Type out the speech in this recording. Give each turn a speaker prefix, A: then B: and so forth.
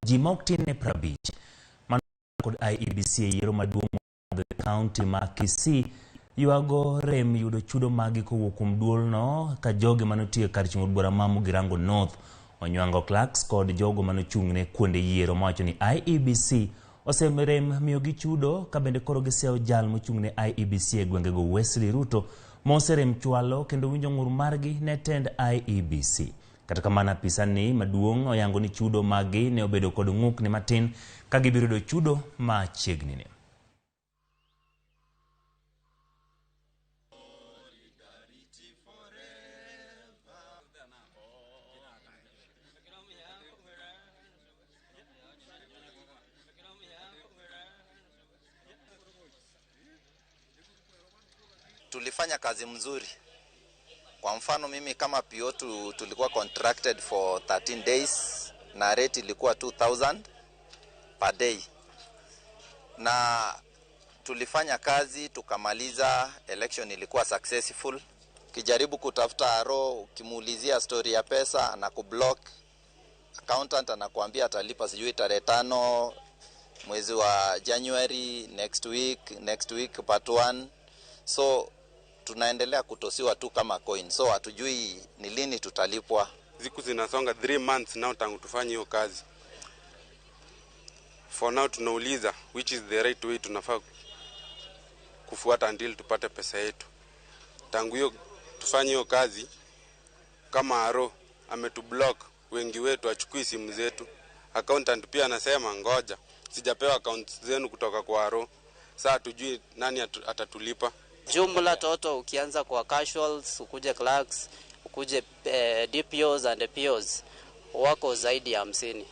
A: Ji ma ok tin ne 50 mano kod IEBC e yiero maduong' e kaunti ma Kisii ywago rem yudo chudo maggi kowuok kuom duolno ka jogi manotiyo e kar chung' od bura ma Mugirango North onywango clerks kod jogo manochung' ne kuonde yiero mawacho ni IEBC oserem miyogi chudo ka bende koro giseyo jal mochung' ne IEBC e gwengego Wesley Ruto moserem chwalo kendo winjo ng'ur margi ne tend IEBC. Kata kamano apisa ni maduong' oyango ni chudo maggi ne obedo kod ng'ukni matin ka gibiro yudo chudo machiegni ni.
B: Tulifanya kazi mzuri. Kwa mfano mimi kama PO tulikuwa contracted for 13 days na rate ilikuwa 2000 per day. Na tulifanya kazi tukamaliza, election ilikuwa successful. Ukijaribu kutafuta RO, ukimuulizia story ya pesa anakublock. Accountant anakuambia atalipa sijui tarehe 5 mwezi wa January, next week, next week part 1. So tunaendelea kutosiwa tu kama coin. So hatujui ni lini tutalipwa.
C: Siku zinasonga 3 months now tangu tufanye hiyo kazi. For now tunauliza which is the right way tunafaa kufuata until tupate pesa yetu. Tangu hiyo tufanye hiyo kazi, kama RO ametublock wengi wetu, achukui simu zetu. Accountant pia anasema ngoja, sijapewa accounts zenu kutoka kwa RO. Sasa hatujui nani atatulipa.
D: Jumla toto ukianza kwa casuals, ukuje clerks, ukuje DPOs and POs wako zaidi ya 50.